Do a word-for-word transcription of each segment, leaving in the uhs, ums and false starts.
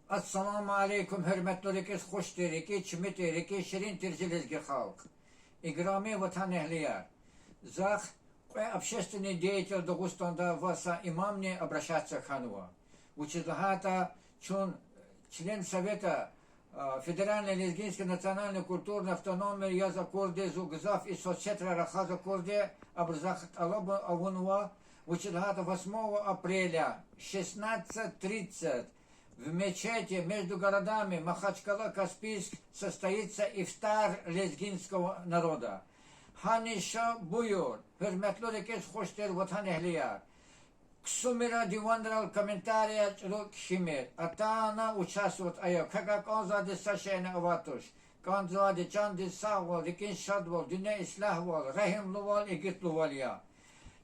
Ассаламу алейкум, гьуьрметлу рикӀиз хуш тир, рикӀиз чими тир, рикӀиз ширин тир зи лезги халкь. Играми ватанэгьлияр, захъ кьве общественный деятель Дагъустанда ва са имамни обращаться хьанва. Вучиз лагьайтӀа чун член Совета, а, Федеральной лезгинской национальной культурной автономии яз акурди, зун гзаф и соцсетра рахаз акурди, абур захъ тӀалаб авунва, вучиз лагьайтӀа восьмого апреля шестнадцать тридцать в мечети между городами Махачкала, Каспийск состоится ифтар лезгинского народа. Гьаниз ша буюр, гьуьрметлу рикӀиз хуш тир ватанэгьлияр. Ксумира диванрал комментарияр чӀуру кхьимир. Атана участвовать ая. Квекай кӀанзавайди са шейни авайд туш. КӀанзавайди чандин сагъвал, рикӀин шадвал, дуьнья ислягьвал, регьимлувал, игитлувал я.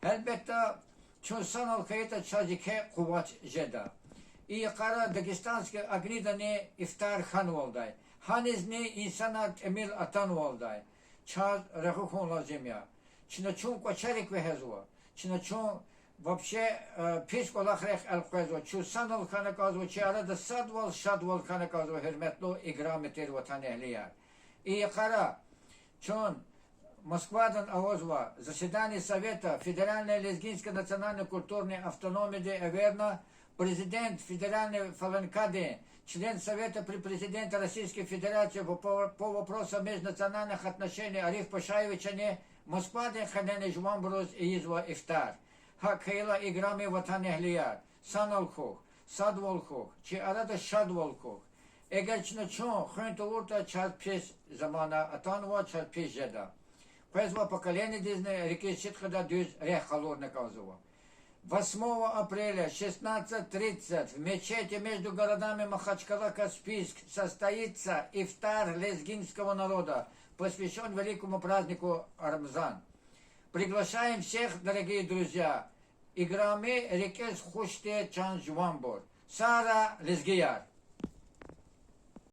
Гьелбетда, чун санал хьайитӀа, чаз еке къуват жеда. И йикъара Дагестанские огнидани ифтар хьанвалдай, гьанизни инсанар тӀимил атанвалдай чаз регъуь хьун лазим я. Чна чун кӀвачерик вегьезва, чна чун вообще, э, пис кӀвалахрихъ элкъвезва, чун санал хьана кӀанзава, чи арада садвал, шадвал хьана кӀанзава, гьуьрметлу, играми тир ватанэгьлияр. И йикъара чун Москвадан авазва заседание Совета Федеральной лезгинской национальной культурной автономииди эверна, президент Федеральной ФЛНК-дин, член Совета при Президенте Российской Федерации по, по, по вопросам межнациональных отношений Ариф Пашаевичани Москвадин къене жуванбуруз ийизва ифтар. ГьакӀ хьайила, играми ватанэгьлияр, санал хьухь, садвал хьухь, чи арада шадвал хьухь. Эгер чна чун хуьн тавуртӀа, чаз пис замана атанва, чаз пис жеда. Къвезва поколениедизни рикӀиз сидкьидай дуьз рехъ къалурна кӀанзава. Восьмого апреля, шестнадцать тридцать, в мечети между городами Махачкала, Каспийск состоится ифтар лезгинского народа, посвящён великому празднику Рамзан. Приглашаем всех, дорогие друзья! Играми, рикӀиз хуш тир чан жуванбур! Сагърай, лезгияр!